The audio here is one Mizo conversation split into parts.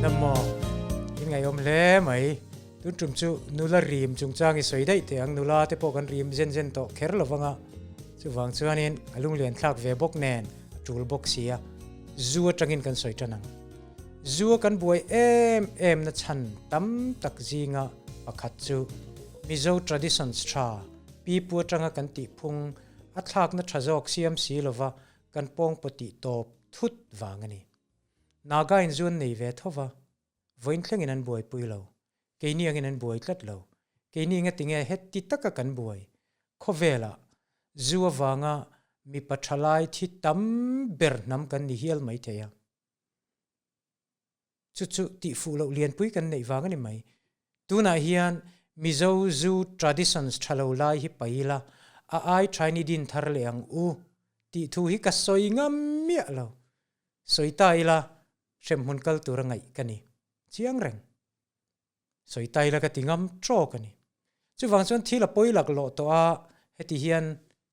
Namaw, in ngaihawm hle mai. Tun tum chu nula rim chungchang i sawi daih teh ang, nula te pawh kan rim zen zen tawh kher lo vang a, chuvang chuanin a lunglian thlak ve bawk nen a tul bawk si a, zu atangin kan sawi tan ang. Zu a kan buai em em na chhan tam tak zinga pakhat chu Mizo traditions tha pipu atanga kan tih phung a thlakna tha zawk siam si lova kan pawngpaw tih tawp thut vang a ni. Naga in zu an nei ve tho va, vawiin thlengin an buaipui lo, keini angin an buai tlat lo. Keini enga tinge heti taka kan buai? Khawvelah zu avanga mipa thalai thi tam ber hnam kan ni hial mai thei a. Chu chu tihfuh loh lianpui kan neih vang a ni mai. Tunah hian Mizo zu traditions tha lo lai hi pai ila, a ai thain i din thar leh ang u tih thu hi ka sawi ngam miah lo. Sawi ta ila hremhmun kal tura ngaih ka ni chiang reng. Sawi ta ila ka ti ngam trawk a ni. Chuvang chuan thil a pawi laklawh tawh a, heti hian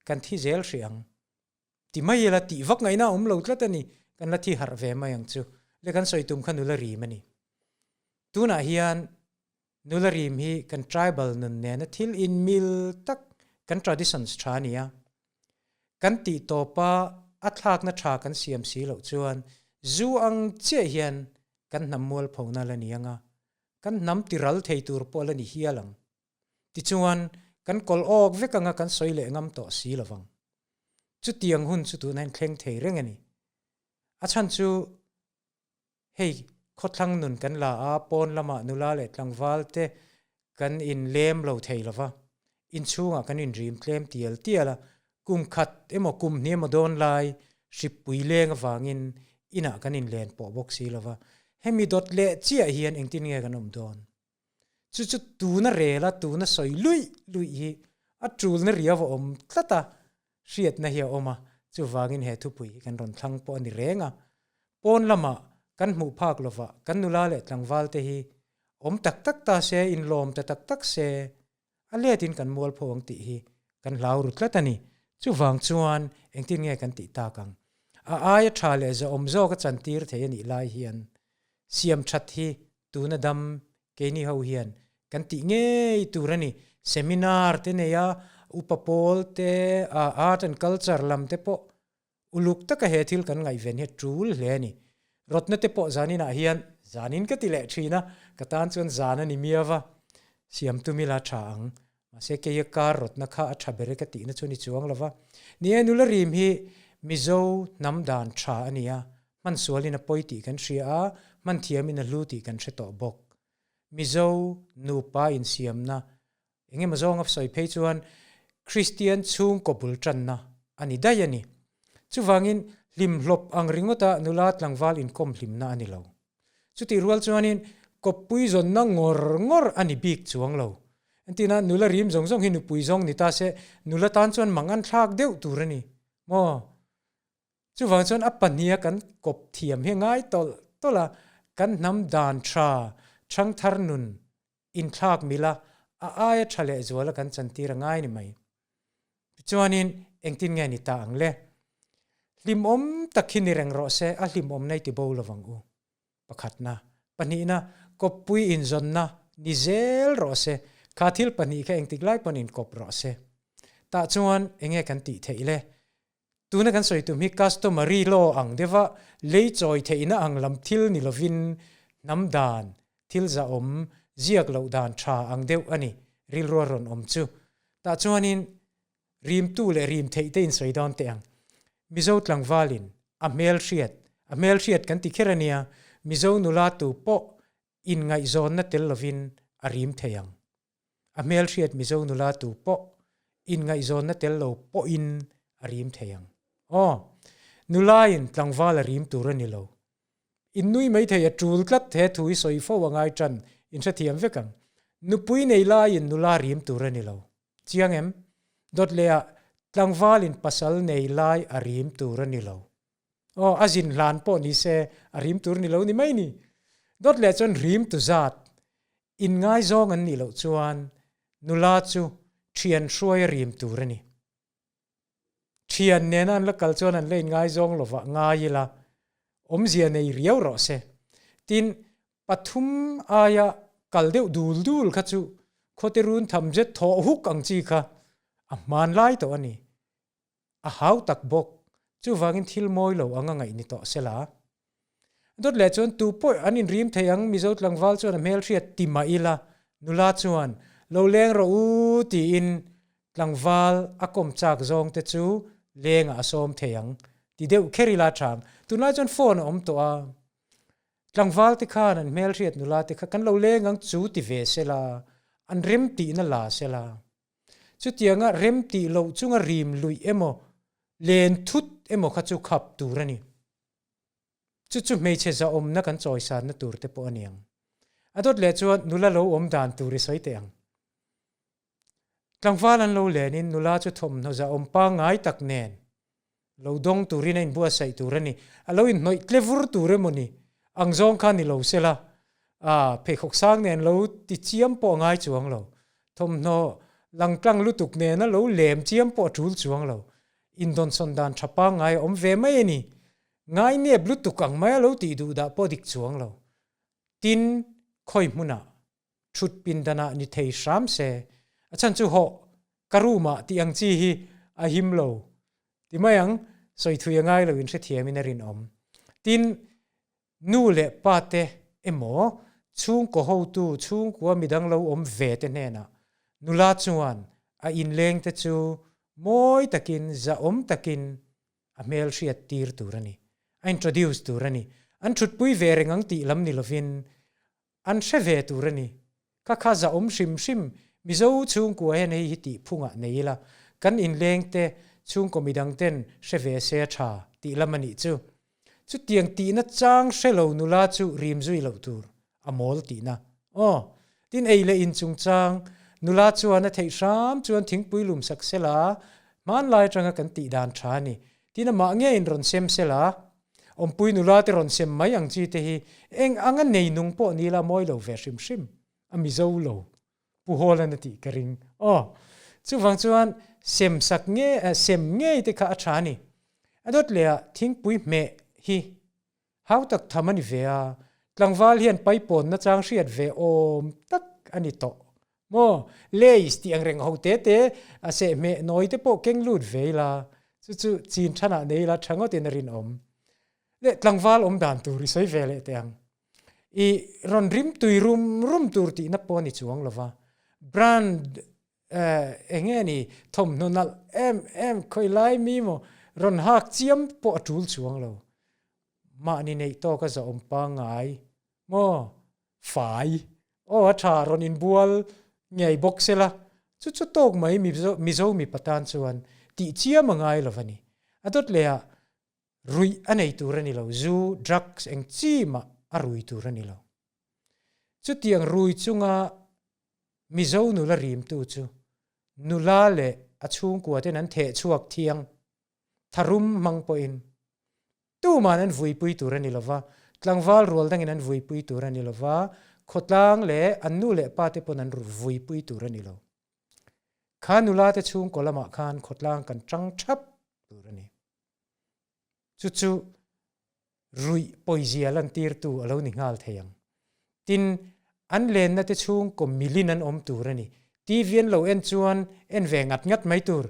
kan thi zel hrih ang. Ti mai ila tih vak ngaihna a awm lo tlat a ni, kan la thi harh ve mai ang chu. Le kan sawi tum kha nula rim a ni. Tunah hian nula rim hi kan tribal nun nena thil inmil tak kan traditions tha a ni a. Kan tih tawpa a thlakna tha kan siam si loh chuan zu ang chiah hian kan hnam mualphona la ni ang a, kan hnam tiral thei tur pawh la ni hial ang. Tichuan, kan kawl awk vek anga kan sawi leh ngam tawh si lo vang. Chutiang hun chu tunah hian thleng thei reng a ni. A chhan chu hei khawthlang nun kan la a, pawn lamah nula leh tlangval te kan inlem lo thei lo va, inchhungah kan inrim tlem tial tial a, kum khat emaw kum hnih emaw dawn lai hripui leng avangin inah kan inlen pawh bawk si lo va, hemi dawt leh chiah hian engtin nge kan awm dawn? Chu chu tuna rel a, tuna sawi luih luih hi a tulna riau a awm tlat a, hriatna hi a awm a, chuvangin he thupui hi kan rawn thlang pawh a ni reng a. Pawn lamah kan hmuh phak lovah kan nula leh tlangval te hi awm tak tak ta se, inlawm ta tak tak se, a letin kan mualpho ang tih hi kan hlau ru tlat a ni. Chuvang chuan engtin nge kan tih tak ang? A aia tha leh zahawm zawk a chantir thei a nih lai hian siam that hi tuna dam keini ho hian kan tih ngei tur a ni. Seminar te nei a, upa pawl te, art and culture lam te pawh uluk taka he thil kan ngaihven hi a tul hle a ni. Rawtna te pawh zaninah hian zanin ka ti leh thin a, ka tan chuan zan a ni miau va, siam tum ila tha ang. Mahse keia kar rawtna kha a tha ber e ka tihna chu ni chuang lo va. Ni e, nula rim hi Mizo hnam dan tha a ni a, hman sualin a pawi tih kan hria a, hman thiamin a hlu tih kan hre tawh bawk. Mizo nupa insiamna eng emaw zawnga sawi phei chuan Kristian chhungkaw bul tanna a ni daih a ni. Chuvangin hlimhlawp ang ringawta nula tlangval inkawm hlimna a ni lo. Chutih rual chuanin kawppui zawnna ngawr ngawr a ni bik chuang lo. Entina nula rim zawng zawng hi nupui zawng ni ta se nula tan chuan mang an thlak deuh tur a ni maw? Chuvang chuan a pahniha kan kawp thiam hi a ngai tawlh tawlh a, kan hnam dan tha, thangthar nun inthlak mila a aia tha leh zuala kan chantir a ngai ni mai. Tichuanin engtin nge ni ta ang le? Hlimawm tak hi ni reng rawh se, a hlimawmna i ti bo lovang u. Pakhatna. Pahnihna, kawppui inzawnna ni zel rawh se, kha thil pahnih kha engtik lai pawn inkawp rawh se. Tah chuan enge kan tih theih le? Tuna kan sawi tum hi customary law ang deuha lei chawi theihna ang lam thil ni lovin hnam dan, thil zahawm, ziak loh dan tha ang deuh a ni, rilrua rawn awm chu. Tah chuanin rimtu leh rim theih te in sawi dawn teh ang. Mizo tlangvalin a hmelhriat, a hmelhriat kan ti kher a nia, Mizo nula tu pawh inngaihzawnna tel lovin a rim thei ang. A hmelhriat Mizo nula tu pawh inngaihzawnna tel lo pawhin a rim thei ang. Aw, nulain tlangval a rim tur a ni lo. Innui maithei a tul tlat he thu hi sawi fo a ngai tan inhrethiam vek ang. Nupui nei laiin nula rim tur a ni lo. Chiang em? Dawt lehah tlangvalin pasal nei lai a rim tur a ni lo. Aw, a zin hlan pawh ni se a rim tur ni lo ni mai ni. Dawt leh chuan rim tu zat inngaizawng an nih loh chuan nula chu thian hruai a rim tur a ni. Thian nena an la kal chuan an la inngaizawng lovah ngai ila awmzia nei riau rawh se. Tin, Pathum aia kal deuh dul dul kha chu khawte run tham zet thawh huk ang chi kha a hmanlai tawh a ni. A hau tak bawk. Chuvangin thil mawi lo anga ngaih ni tawh sela. Dawt leh chuan tu pawh an inrim thei ang Mizo tlangval chuan a hmelhriat ti mah ila nula chuan lo leng rawh u tiin tlangval a kawm chak zawng te chu lengah a sawm thei ang ti deuh kher ila chang. Tunlai chuan phone a awm tawh a. Tlangval te khan an hmelhriat nula te kha kan lo leng ang chu ti ve sela, an rem tihna la sela. Chutianga rem tih loh chunga rim luih emaw, len thut emaw kha chu khap tur a ni. Chu chu hmeichhe zahawmna kan chawisanna tur te pawh a ni ang. A dawt leh chuan nula lo awm dan tur i sawi teh ang. Tlangval an lo lenin nula chu thawmhnaw zahawm pangngai tak nen lo dawng turin a inbuatsaih tur a ni. A lo inhnawih tle vur tur emaw ni ang zawng kha ni lo sela, a pheikhawk sang nen lo ti chiam pawh a ngai chuang lo. Thawmhnaw langtlang lutuk nena lo lem chiam pawh a tul chuang lo. Indawnsawn dan tha pangngai a awm ve mai a ni. Ngai nep lutuk ang mai a lo tih duh dah pawh dik chuang lo. Tin, khawi hmunah thut pindanah ni thei hram se, a chhan chu hawh ka room ah tih ang chi hi a him lo ti mai ang, sawi thui a ngai lo in hrethiam in a rinawm. Tin, nu leh pa te emaw chhungkaw hotu chhungkua midang lo awm ve te hnenah nula chuan a inleng te chu mawi takin zahawm takin a hmel hriat tir tur a ni, a introduce tur a ni. An thutpui ve reng ang tih lam ni lovin An hre ve tur a ni. Ka kha za awm hrim hrim, Mizo chhungkua hian hei hi tih phungah nei ila, kan inlengte, chhungkaw midang ten hre ve se a tha tih lam a nih chu. Chutiang tihna chang hre lo nula chu rim zui loh tur, a mawl tihna. Aw, tin ei leh in chungchang, nula chuan a theih hram chuan thingpui lum sak sela, hmanlai atanga kan tih dan tha a ni. Tin amah ngeiin rawn sem sela, Awmpui nula te rawn sem mai ang chi te hi eng anga nei nung pawh ni la mawi lo ve hrim hrim a Mizo lo Pu Hawlan a tih ka ring aw. Chuvang chuan sem sak nge sem ngei te kha a tha a ni. A dawt leh ah thingpui hmeh hi hau tak tham a ni ve a, tlangval hian paipawn nachang hriat ve awm tak a ni tawh Maw, Lays tih ang reng ho te te a sehhmeh nawi te pawh keng lut ve ila, chu chu chin thanah nei ila tha ngawtin a rinawm. Leh tlangval awm dan tur i sawi ve leh teh ang. I rawn rim tui rum rum tur tihna pawh a ni chuang lova, brand eng nge ni thawmhnaw nalh em em khawi lai mi maw rawn hak chiam pawh a tul chuang lo. Mahni neih tawk a zahawm pangngai maw Fai. Aw a tha rawn inbual ngei bawk sela, chu chu tawk mai Mizo mipa tan chuan tih chiam a ngai lo a ni. A dawt leh ah ruih a nei tur a ni lo, zu, drugs eng chi mah a rui tur a ni lo. Chutiang rui chunga Mizo nula rimtu chu nula leh a chhungkua ten an theh chhuak thiang, tharum hmang pawhin Tuman an vuipui tur a ni lova, tlangval rual dangin an vuipui tur a ni lova, khawtlang leh an nu leh pa te pawn an vuipui tur a ni lo. Kha nula te chhungkaw lamah khan khawtlang kan tang thap tur a ni. Chu chu ruih pawizia lantirtu a lo ni nghal thei ang. Tin, an lenna te chhungkaw milin an awm tur a ni. TV an lo en chuan en ve ngat ngat mai tur.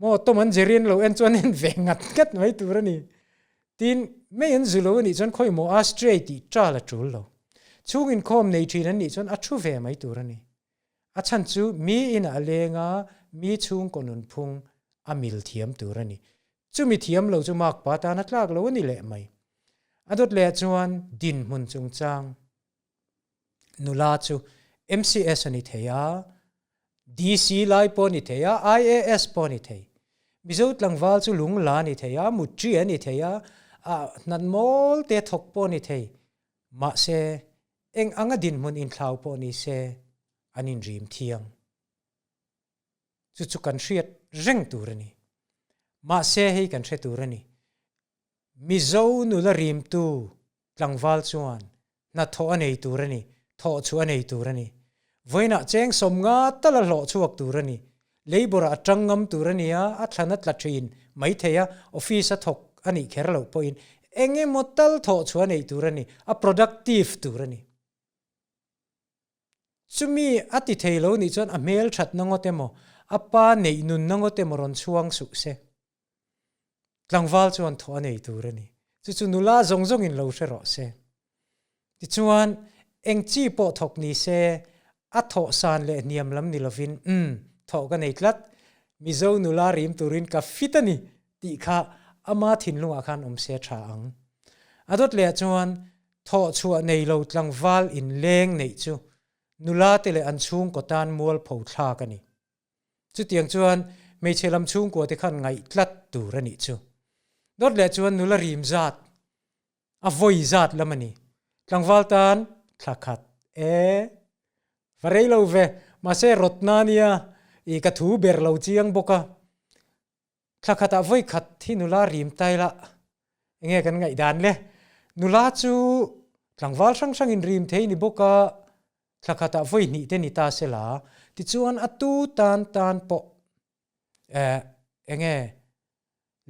Maw Tom an Jerry an lo en chuan en ve ngat ngat mai tur a ni. Tin, mei an zu lo a nih chuan khawi maw ashtray tih ṭal a ṭul lo. Chhung inkhawm nei ṭhin an nih chuan a ṭhu ve mai tur a ni. A chhan chu mi inah a leng a, mi chhungkaw nunphung a mil thiam tur a ni. Chumi thiam lo chu makpa tan a tlak lo a ni leh mai. A dawt leh chuan dinhmun chungchang nula chu MCS a ni thei a, DC lai pawh a ni thei a, IAS pawh a ni thei. Mizo tlangval chu lungla a ni thei a, mutri a ni thei a, ah hnatmawl te thawk pawh a ni thei. Mahse, eng anga dinhmun inthlau pawh ni se, an inrim thiang. Chu chu kan hriat reng tur a ni. Mahse, hei kan hre tur a ni. Mizo nula rimtu tlangval chuan hnathawh a nei tur a ni, thawh chhuah a nei tur a ni. Vawiinah cheng 50 tal a hlawh chhuak tur a ni. Labour-ah a tang ngam tur a ni a, a thlan a tla thin mai thei a, office a thawk a nih kher loh pawhin eng emaw tal thawh chhuah a neih tur a ni, a productive tur a ni. Chumi a ti thei lo nih chuan a hmel thatna ngawt emaw, a pa neih nunna ngawt emaw rawn chhuang suh se. Tlangval chuan thawh a nei tur a ni. Chu chu nula zawng zawngin lo hre rawh se. Tichuan, eng chi pawh thawk ni se, a thawh san leh hniam lam ni lovin, Umm, thawh ka nei tlat, Mizo nula rim turin ka fit a ni, tih kha ama thinlungah khan awm se tha ang. A dawt lehah chuan, thawh chhuah nei lo tlangval inleng neih chu nula te leh an chhungkaw tan mualpho thlak a ni. Chutiang chuan hmeichhe lam chhungkua te khan ngaih tlat tur a nih chu. Dawt leh chuan nula rim zat, a vawi zat lam a ni. Tlangval tan thla khat e. Va rei lo ve, mahse rawtna nia i ka thu ber lo chiang bawk a. Thla khatah vawi khat hi nula rim tai la, enge kan ngaihdan le? Nula chu tlangval hrang hrangin rim thei ni bawk a, thla khatah vawi hnih te ni ta se la, tichuan a tu tan tan pawh eh enge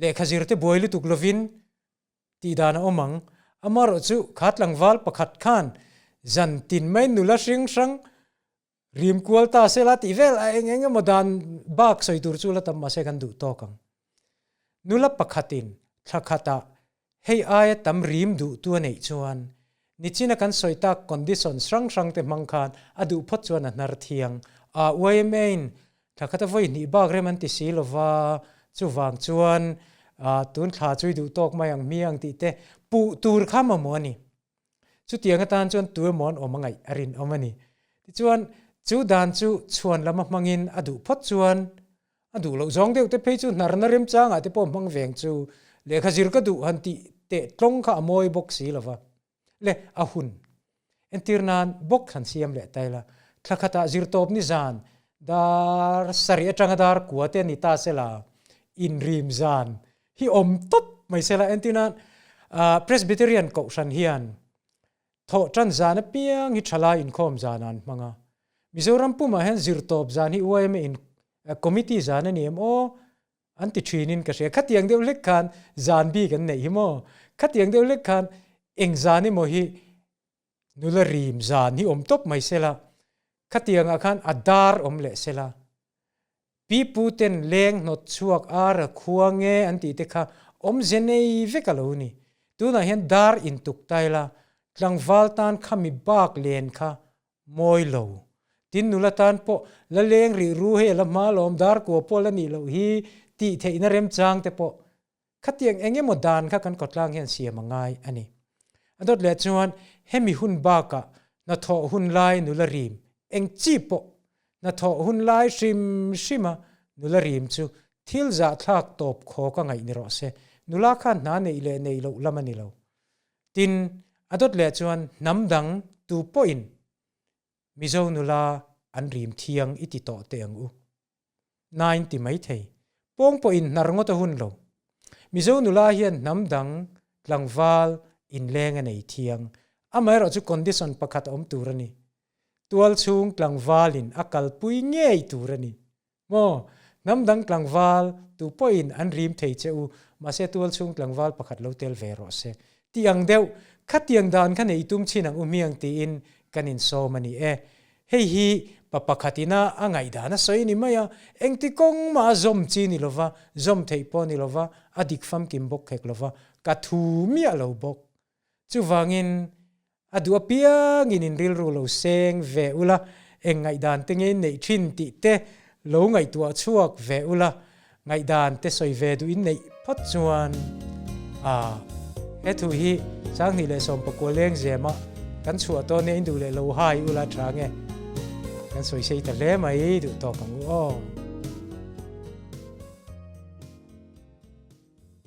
lehkha zir te buai lutuk lovin tih dan a awm ang. Amaherawhchu kha tlangval pakhat khan zan tin mai nula hring hrang Rim kual ta sela tih vel a eng eng emaw dan bak sawi tur chu la tam mahse kan duh tawk ang. Nula pakhatin thla khatah hei aia tam rim duh tu a neih chuan nichina kan sawi tak conditions hrang hrang te hmang khan a duh phawt chuan a hnar thiang a YMA-in thla khata vawi hnih bak rem an ti si lova chuvang chuan tun thla chu i duh tawk mai ang hmiang tih te puh tur kha mamawh a ni. Chutiang atan chuan tu emaw an awm a ngaih a rinawm a ni. Tichuan, chu dan chu chhuan lama hmangin a duh phawt chuan a duh loh zawng deuh te phei chu hnarna remchangah te pawh hmang veng chu lehkha zir ka duh han tih teh tlawng kha a mawi bawk si lo va. Le, a hun entir nan bawk han siam leh ta ila, thla khatah zirtawp ni zan dar sarih atanga dar kua te a ni ta sela, inrim zan hi awm tawp mai sela entir nan Presbyterian Kohhran hian thawh tan zan apiang hi thalai inkhawm zan an hmang a. Mizoram pumah hian zirtawp zan hi YMA in committee zan a ni em aw an ti thinin ka hria. Khatiang deuh hlek khan zan bik an neih hi maw? Khatiang deuh hlek khan eng zan emaw hi nula rim zan hi awm tawp mai sela khatiangah khan a dar awm leh sela. Pi pu ten leng hnawt chhuak ar a khua nge an tih te kha awmze nei vek a lo ni. Tunah hian dar intuk tai la, tlangval tan kha mi bak len kha mawi lo. Tin nula tan pawh la leng rih ru hei a la hma lawm dar kua pawh la nih loh hi tih theihna remchang te pawh khatiang eng emaw dan kha kan kawtlang hian siam a ngai a ni. A dawt leh chuan hemi hun bakah hnathawh hun lai nula rim eng chi pawh hnathawh hun lai hrim hrima nula rim chu thil zahthlak tawp khawk a ngaih ni rawh se. Nula khan hna neih leh neih loh lam a ni lo. Tin, a dawt leh chuan hnam dang tu pawhin Mizo nula an rim thiang i ti tawh teh ang u. Nain ti mai thei. Pawng pawhin hnar ngawt a hun lo. Mizo nula hian hnam dang, tlangval, inleng a nei thiang. Amaherawh chu condition pakhat a awm tur a ni. Tual chhung tlangvalin a kalpui ngei tur a ni. Maw? Hnam dang tlangval tu pawhin an rim thei che u, mahse tual chhung tlangval pakhat lo tel ve rawh se. Tih ang deuh, khatiang dan kha nei tum chin ang u hmiang tiin kan insawm a ni e. Hei hi pa pakhat ina a ngaihdan a sawi ni mai a, engti kawng mah a zawm chi ni lova, zawm theih pawh ni lova, a dik famkim bawk khek lova, ka thu miah lo bawk. Chuvangin a duh apiangin in rilru lo seng ve ula, eng ngaihdan te nge in neih thin tih te lo ngaihtuah chhuak ve ula, Ngaihdan te sawi ve duh in neih phawt chuan a he thu hi 2019 leng zema kan chhuah tawn nia in duh leh lo hai ula tha nge kan sawi sei ta hle mai duh tawk ang u aw.